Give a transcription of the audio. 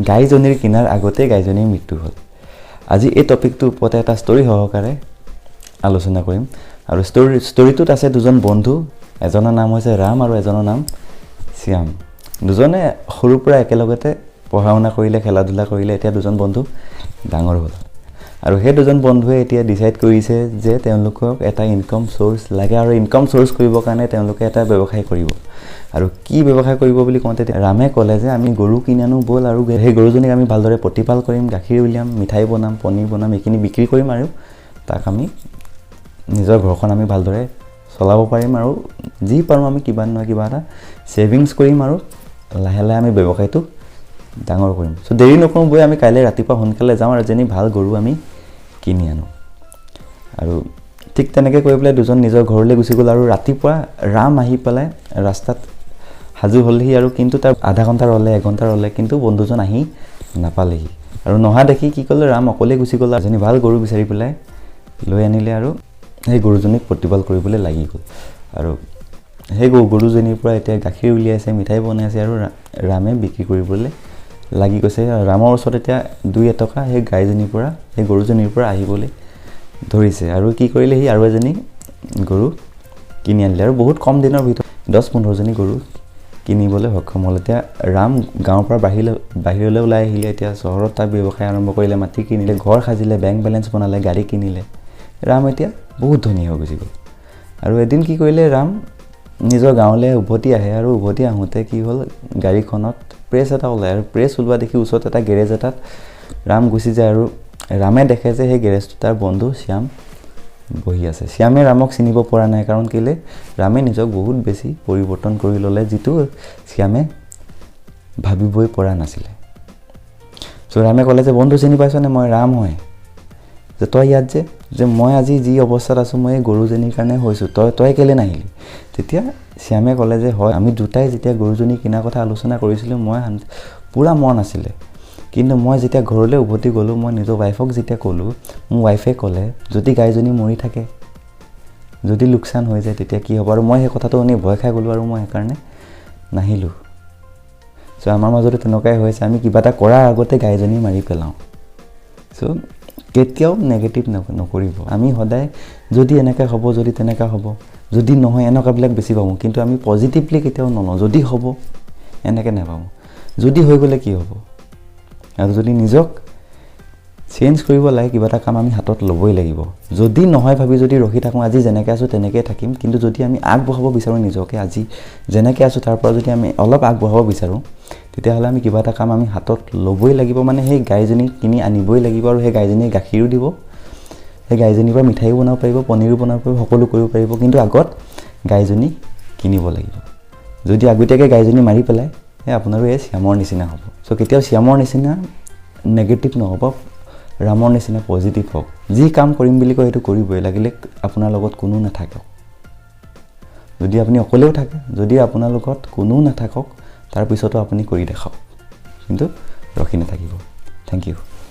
গাইজনীৰ কিনাৰ আগতেই গাইজনীৰ মৃত্যু হ'ল। আজি এই টপিকটোৰ ওপৰতে এটা ষ্টৰী সহকাৰে আলোচনা কৰিম। আৰু ষ্টৰীটোত আছে দুজন বন্ধু, এজনৰ নাম হৈছে ৰাম আৰু এজনৰ নাম শ্যাম। দুজনে সৰুৰ পৰা একেলগতে পঢ়া শুনা কৰিলে, খেলা ধূলা কৰিলে। এতিয়া দুজন বন্ধু ডাঙৰ হ'ল আৰু সেই দুজন বন্ধুৱে এতিয়া ডিচাইড কৰিছে যে তেওঁলোকক এটা ইনকম চ'ৰ্চ লাগে আৰু ইনকম চ'ৰ্চ কৰিবৰ কাৰণে তেওঁলোকে এটা ব্যৱসায় কৰিব। আৰু কি ব্যৱসায় কৰিব বুলি কওঁতে ৰামে ক'লে যে আমি গৰু কিনি আনো ব'ল, আৰু সেই গৰুজনীক আমি ভালদৰে প্ৰতিপাল কৰিম, গাখীৰ উলিয়াম, মিঠাই বনাম, পনীৰ বনাম, এইখিনি বিক্ৰী কৰিম আৰু তাক আমি নিজৰ ঘৰখন আমি ভালদৰে চলাব পাৰিম আৰু যি পাৰোঁ আমি কিবা নহয় কিবা এটা ছেভিংছ কৰিম আৰু লাহে লাহে আমি ব্যৱসায়টো ডাঙৰ কৰিম। চ' দেৰি নকৰোঁ বৈ, আমি কাইলৈ ৰাতিপুৱা সোনকালে যাওঁ আৰু এজনী ভাল গৰু আমি কিনি আনো। আৰু ঠিক তেনেকৈ কৰি পেলাই দুজন নিজৰ ঘৰলৈ গুচি গ'ল। আৰু ৰাতিপুৱা ৰাম আহি পেলাই ৰাস্তাত সাজু হ'লহি আৰু কিন্তু তাৰ আধা ঘণ্টা ৰ'লে, এঘণ্টা ৰ'লে, কিন্তু বন্ধুজন আহি নাপালেহি। আৰু নহা দেখি কি কৰিলে, ৰাম অকলেই গুচি গ'ল, এজনী ভাল গৰু বিচাৰি পেলাই লৈ আনিলে আৰু সেই গৰুজনীক প্ৰতিপাল কৰিবলৈ লাগি গ'ল। আৰু সেই গৰুজনীৰ পৰা এতিয়া গাখীৰ উলিয়াইছে, মিঠাই বনাইছে আৰু ৰামে বিক্ৰী কৰিবলৈ লাগি গৈছে। ৰামৰ ওচৰত এতিয়া দুই এটকা সেই গাইজনীৰ পৰা, সেই গৰুজনীৰ পৰা আহিবলৈ ধৰিছে। আৰু কি কৰিলে, সি আৰু এজনী গৰু কিনি আনিলে আৰু বহুত কম দিনৰ ভিতৰত 10-15জনী গৰু কিনিবলৈ সক্ষম হ'ল। এতিয়া ৰাম গাঁৱৰ পৰা বাহিৰলৈ ওলাই আহিলে, এতিয়া চহৰত তাক ব্যৱসায় আৰম্ভ কৰিলে, মাটি কিনিলে, ঘৰ সাজিলে, বেংক বেলেঞ্চ বনালে, গাড়ী কিনিলে। ৰাম এতিয়া বহুত ধনী হৈ গুচি গ'ল। আৰু এদিন কি কৰিলে, ৰাম নিজৰ গাঁৱলৈ উভতি আহে আৰু উভতি আহোঁতে কি হ'ল, গাড়ীখনত প্ৰেছ এটা ওলায় আৰু প্ৰেছ ওলোৱা দেখি ওচৰত এটা গেৰেজ এটাত ৰাম গুচি যায়। আৰু ৰামে দেখে যে সেই গেৰেজটোত তাৰ বন্ধু শ্যাম বহি আছে। শ্যামে ৰামক চিনিব পৰা নাই, কাৰণ কেলৈ ৰামে নিজক বহুত বেছি পৰিৱৰ্তন কৰি ল'লে, যিটো শ্যামে ভাবিবই পৰা নাছিলে। চ' ৰামে ক'লে যে বন্ধু চিনি পাইছনে, মই ৰাম হয়, যে তই ইয়াত যে মই আজি যি অৱস্থাত আছোঁ মই এই গৰুজনীৰ কাৰণে হৈছোঁ, তই কেলৈ নাহিলি? তেতিয়া শ্যামে ক'লে যে হয়, আমি দুটাই যেতিয়া গৰুজনী কিনাৰ কথা আলোচনা কৰিছিলোঁ মই পূৰা মন আছিলে, কিন্তু মই যেতিয়া ঘৰলৈ উভতি গ'লোঁ, মই নিজৰ ৱাইফক যেতিয়া ক'লোঁ, মোৰ ৱাইফে ক'লে যদি গাইজনী মৰি থাকে, যদি লোকচান হৈ যায় তেতিয়া কি হ'ব? আৰু মই সেই কথাটো শুনি ভয় খাই গ'লোঁ আৰু মই সেইকাৰণে নাহিলোঁ। চ' আমাৰ মাজতো তেনেকুৱাই হৈছে, আমি কিবা এটা কৰাৰ আগতে গাইজনী মাৰি পেলাওঁ। চ' কেতিয়াও নেগেটিভ নকৰিব। আমি সদায় যদি এনেকৈ হ'ব, যদি তেনেকুৱা হ'ব, যদি নহয়, এনেকুৱাবিলাক বেছি ভাবোঁ, কিন্তু আমি পজিটিভলি কেতিয়াও নলওঁ। যদি হ'ব এনেকৈ নাভাবোঁ, যদি হৈ গ'লে কি হ'ব? আৰু যদি নিজক চেঞ্জ কৰিব লাগে, কিবা এটা কাম আমি হাতত ল'বই লাগিব। যদি নহয় ভাবি যদি ৰখি থাকোঁ, আজি যেনেকৈ আছোঁ তেনেকৈয়ে থাকিম। কিন্তু যদি আমি আগবঢ়াব বিচাৰোঁ নিজকে, আজি যেনেকৈ আছোঁ তাৰ পৰা যদি আমি অলপ আগবঢ়াব বিচাৰোঁ, তেতিয়াহ'লে আমি কিবা এটা কাম আমি হাতত ল'বই লাগিব। মানে সেই গাইজনী কিনি আনিবই লাগিব আৰু সেই গাইজনীয়ে গাখীৰো দিব, সেই গাইজনীৰ পৰা মিঠাইও বনাব পাৰিব, পনীৰো বনাব পাৰিব, সকলো কৰিব পাৰিব। কিন্তু আগত গাইজনী কিনিব লাগিব। যদি আগতীয়াকৈ গাইজনী মাৰি পেলায়, সেই আপোনাৰো এই শ্যামৰ নিচিনা হ'ব। চ' কেতিয়াও শ্যামৰ নিচিনা নেগেটিভ নহ'ব, ৰামৰ নিচিনা পজিটিভ হওক। যি কাম কৰিম বুলি কয় সেইটো কৰিবই লাগিলে, আপোনাৰ লগত কোনো নাথাকক। যদি আপুনি অকলেও থাকে, যদি আপোনাৰ লগত কোনো নাথাকক, তাৰপিছতো আপুনি কৰি দেখাওক, কিন্তু ৰখি নাথাকিব। Thank you.